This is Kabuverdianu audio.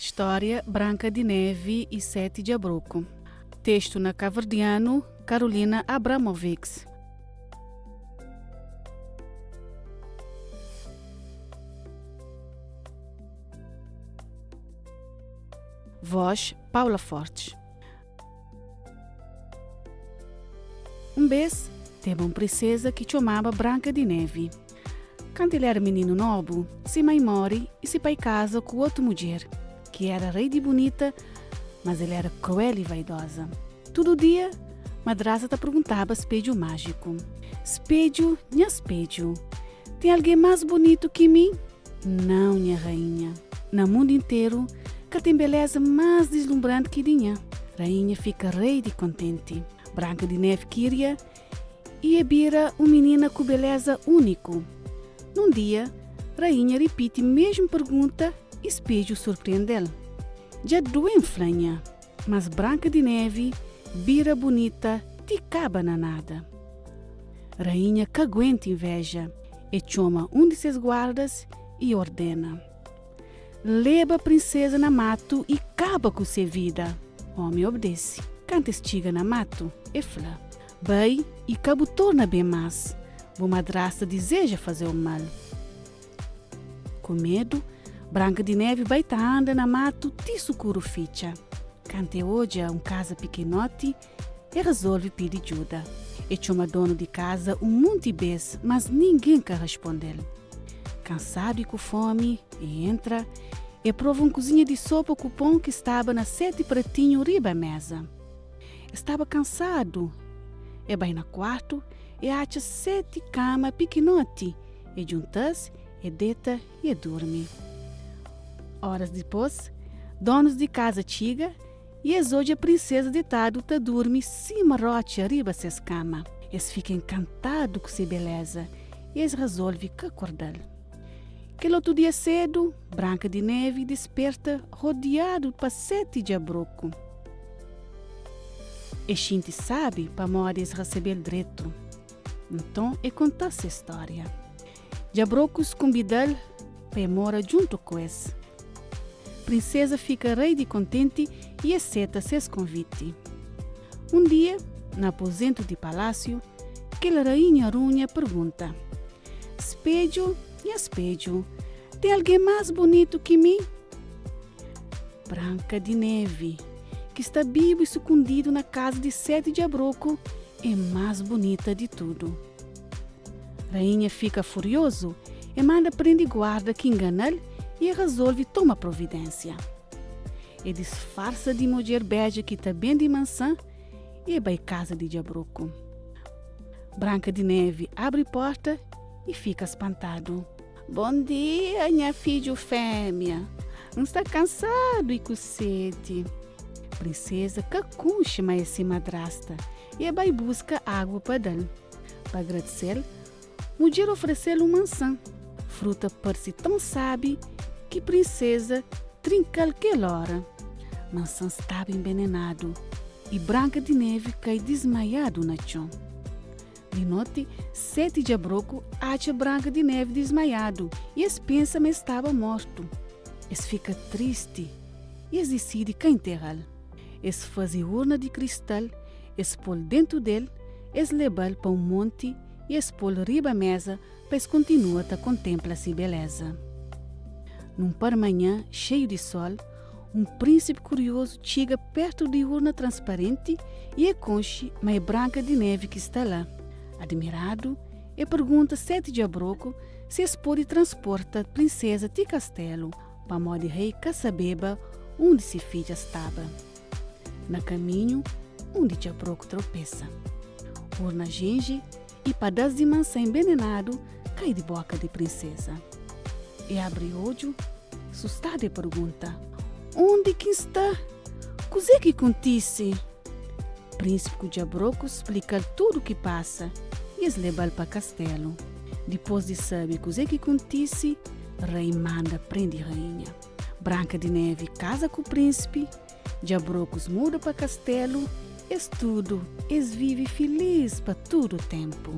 Stória Branka di Nevi i 7 Djabroku. Testu na kaverdianu, Carolina Abramovics. Voz, Paula Fortes. Un bês, tenba un prinseza ki txomaba Branka di Nevi. Kantu el éra mininu nobu, se mai móre i se pai kaza ku otu mudjer, ki éra rei di bunita, mas el éra kruel i vaidoza. Tudu dia, madrasta ta perguntaba spedju májiku, Spedju, nha spedju, ten algen más bunitu ki mi? Nau, nha rainha. Na mundu interu, ka ten beleza más dislunbranti ki di nha. Rainha fika rei di kontenti. Branka di Nevi kiria i e bira un minina ku beleza úniku. Nun dia, rainha ripiti mesmu pergunta i spedju surpriende-l. Dja due-m fla nha, mas Branka di Nevi bira bunita ti kaba na nada. Rainha ka aguenta inveja, e txoma un di ses guardas i ordena, Leba prinseza na matu i kaba ku se vida. Omi obdese. Kantu es txiga na matu, e fla, Bai i ka bu torna ben más. Bu madrasta dizeja faze-u mal. Ku medu, Branka di Nevi bai ta anda na matu ti sukuru fitxa. Kantu e odja un kaza pikinoti, E rezolve pidi djuda. E txoma donu di kaza un munti bês, mas ningen ka rasponde-l. Kansadu i ku fómi, e entra, e prova un kuzinha di sopa ku pon ki staba na seti pratinhu riba méza. E staba kansadu, e bai na kuartu, e atxa seti kama pikinoti, e djunta-s, e deta i e durmi. Óras dipôs, donus di kaza txiga I es odja prinseza detadu ta durmi sima rotxa riba ses kama. Es fika enkantadu ku se beleza i es razolve ka korda-l. Kel otu dia sedu, Branka di Nevi disperta rodiadu pa seti djabroku. E xinti sabi pamodi es rasebe-l dretu. Nton e konta-s se stória. Djabrokus kunbida-l pa e mora djuntu ku es. Prinseza fika rei di kontenti i e seta ses konviti. Un dia, na apozentu di palásiu, kel rainha runha pergunta, Spedju, nha spedju, ten algen más bunitu ki mi? Branka di Nevi, ki sta bibu i sukundidu na kaza di Seti Djabroku, é más bunita di tudu. Rainha fika furiozu, e manda prende guarda ki ngana-l i e razolve toma providensia. E disfarsa di mudjer bedja ki ta bende mansan i e bai kaza di Djabroku. Branka di Nevi abri porta i fika spantadu. Bon dia, nha fidju femia! N sta kansadu i ku sedi. Prinseza ka kunxe ma é se madrasta i e bai buska agu pa da-l. Pa agradse-l, mudjer oferese-l un mansan. Fruta parse tãu sábi ki prinseza trinka-l kel óra. Mansan staba enbenenadu i Branka di Nevi kai dismaiadu na txon. Di noti, seti djabroku atxa Branka di Nevi dismaiadu i es pensa ma el staba mortu. Es fika tristi i es disidi ka intera-l. Es faze urna di kristal, es pô-l déntu del, es leba-l pa un monti i es pô-l riba méza pa es kontinua ta kontenpla se beléza. Nun parmanhã xeiu di sól, un prínsipi kuriozu txiga pértu di urna transparenti i e konxe ma é Branka di Nevi ki sta la. Admiradu, e pergunta Seti Djabroku si es pode transporta prinséza ti kastélu, pamodi rei ka sabeba undi se fidja staba. Na kaminhu, un di djabroku tropesa. Urna jenje i padas di mansã enbenenadu kai di boka di prinseza. E abri odju, sustadu e pergunta, Undi ki N sta? Kuzê ki kontise? Prínsipi ku djabroku splika-l tudu ki pasa i es leba-l pa kastelu. Dipôs di sabe kuzê ki kontise, rei manda prende rainha. Branka di Nevi kaza ku prínsipi, djabrokus muda pa kastelu, es tudu es vive filís pa tudu ténpu.